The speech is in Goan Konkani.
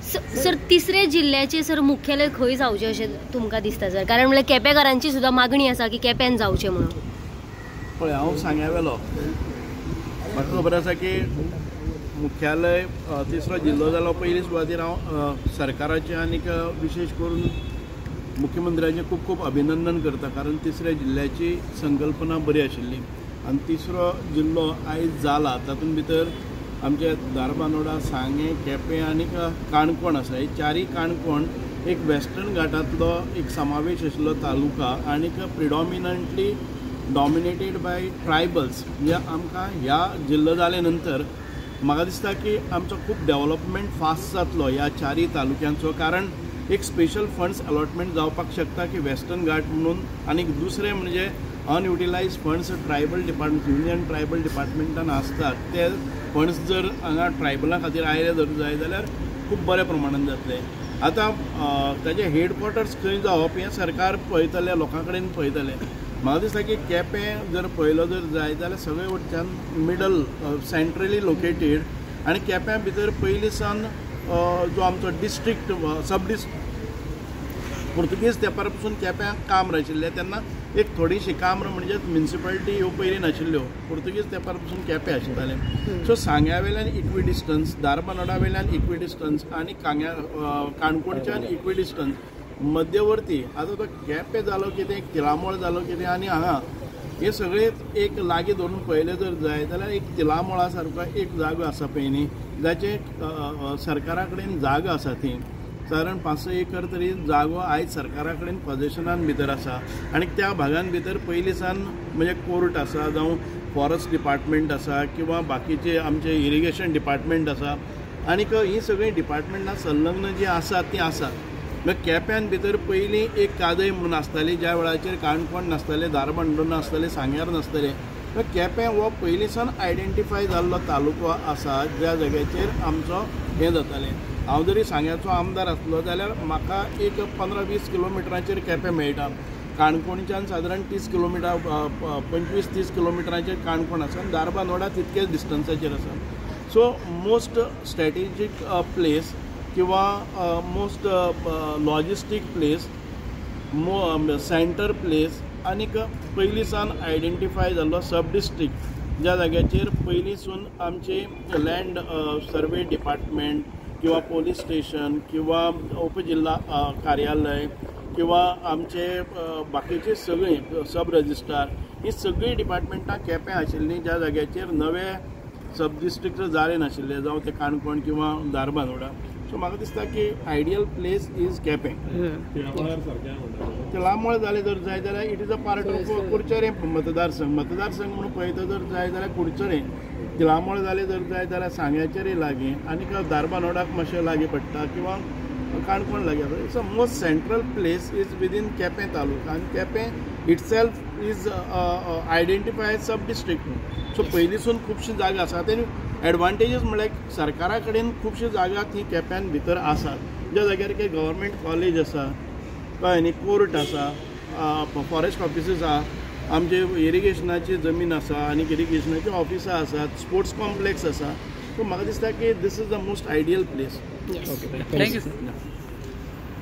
सर, तिसरे जिल्ल्याचे सर मुख्यालय खंय जावचें अशें तुमकां दिसता सर? कारण म्हणल्यार केपेकारांची सुद्दां मागणी आसा की केप्यान जावचें म्हणून. पळय, हांव सांग्या वेलो, म्हाका खबर आसा की मुख्यालय तिसरो जिल्लो जालो पयली सुवातेर हांव सरकाराचें आनीक विशेश करून मुख्यमंत्र्याचें खूब खूब अभिनंदन करता, कारण तिसऱ्या जिल्ल्याची संकल्पना बरी आशिल्ली आनी तिसरो जिल्लो आयज जाला. तातूंत भितर आमचे धारबांदोडा, सांगें, केपें आनी काणकोण आसा. हे चारय काणकोण एक वेस्टर्न घाटांतलो एक समावेश आशिल्लो तालुका आनीक प्रिडॉमिनंटली डॉमिनेटेड बाय ट्रायबल्स. म्हणजे आमकां ह्या जिल्लो जाले नंतर म्हाका दिसता की आमचो खूब डेवलपमेंट फास्ट जातलो ह्या चारय तालुक्यांचो, कारण एक स्पेशल फंड्स अलॉटमेंट जावपाक शकता की वेस्टर्न घाट म्हणून. आनी दुसरें म्हणजे unutilise funds tribal department, union tribal डिपार्टमेंटान आसतात, ते फंड्स जर हांगा ट्रायबलां खातीर आयले जर जाय जाल्यार खूब बऱ्या प्रमाणान जातले. आतां ताजे हेडक्वॉर्टर्स खंय जावप हें सरकार पळयतलें, लोकां कडेन पळयतलें. म्हाका दिसता की केपें जर पळयलो जर जाय जाल्यार सगळे वटच्यान मिडल सेंट्रली लोकेटेड आनी केप्यां भितर पयलीं सावन जो आमचो डिस्ट्रिक्ट सब डिस्ट्रिक्ट पुर्तुगेज तेंपार पसून केप्यां काम्र आशिल्लें तेन्ना एक थोडीशी काम्र म्हणजे म्युनिसिपालिटी ह्यो पयलीं नाशिल्ल्यो, पुर्तुगेज तेंपार पसून केपें आशिल्लें. सो सांग्या वयल्यान इक्वी डिस्टन्स, धारबांदोडा वयल्यान इक्वी डिस्टन्स आनी काणकोणच्यान इक्वी डिस्टन्स, मध्यवर्ती आतां तो केपें जालो कितें, तिळामोळ जालो कितें आनी हांगा हे सगळे एक लागीं धरून पळयलें जर जाय जाल्यार एक तिळामोळा सारको एक जागो आसा पळय न्ही, जाचे सरकारा कडेन जागो आसा ती सादारण 500 एकर तरी जागो आयज सरकारा कडेन पॉझेशनान भितर आसा आनी त्या भागान भितर पयलीं सावन म्हणजे कोर्ट आसा, जावं फॉरेस्ट डिपार्टमेंट आसा किंवा बाकीचे आमचे इरिगेशन डिपार्टमेंट आसा आनीक हीं सगळीं डिपार्टमेंटां संलग्न जीं आसात तीं आसात. मागीर केप्यान भितर पयलीं एक कादय म्हणून आसताली, ज्या वेळाचेर काणकोण नासतालें, धारबांदोडा नासतालें, सांग्यार नासतालें. केपें हो पयलीं सावन आयडेंटिफाय जाल्लो तालुको आसा ज्या जाग्याचेर आमचो हें जातालें. हांव जरी सांग्याचो आमदार आसलो जाल्यार म्हाका एक 15-20 किलोमिटरांचेर केपें मेळटा. काणकोणच्यान सादारण 30 किलोमिटर, 25-30 किलोमिटरांचेर काणकोण आसा आनी धारबांदोडा तितकेच डिस्टन्साचेर आसा. सो मोस्ट स्ट्रॅटेजीक प्लेस किंवा most logistic place, centre place आनीक पयलीं सावन आयडेंटिफाय जाल्लो सब डिस्ट्रिक्ट ज्या जाग्याचेर पयलींसून आमचे लँड सर्वे डिपार्टमेंट किंवा पोलीस स्टेशन किंवा उपजिल्हा कार्यालय किंवा आमचे बाकीचे सगळीं सब रजिस्ट्रार ही सगळीं डिपार्टमेंटां केपें आशिल्लीं ज्या जाग्याचेर नवे सब डिस्ट्रिक्ट जाले नाशिल्ले, जावं ते काणकोण किंवा धारबांदोडा. सो म्हाका दिसता की ideal place is Quepem. Tilamol जालें जर जाय जाल्यार it is a part of Curchorem मतदारसंघ. मतदारसंघ म्हणून पळयता जर जाय जाल्यार कुडचरें, तिळामोळ जालें जर जाय जाल्यार सांग्याचेरय लागीं आनीक धारबांदोडाक मातशें लागीं पडटा किंवा काणकोण लागीं आसा. It's a most central place is within Quepem taluka आनी Quepem itself is identified sub district. So पयलींसून खुबशी जागा आसात आनी एडवांटेजीस म्हळ्यार सरकारा कडेन खुबश्यो जागा ती केप्यान भितर आसात, ज्या जाग्यार की गव्हर्मेंट कॉलेज आसा, कळ्ळें न्ही, कोर्ट आसा, फॉरेस्ट ऑफिसीस आसा, आमचे इरिगेशनाची जमीन आसा आनी इरिगेशनाची ऑफिसां आसात, स्पोर्ट्स कॉम्प्लेक्स आसा. सो म्हाका दिसता की this is the most ideal place. Okay, thank you sir.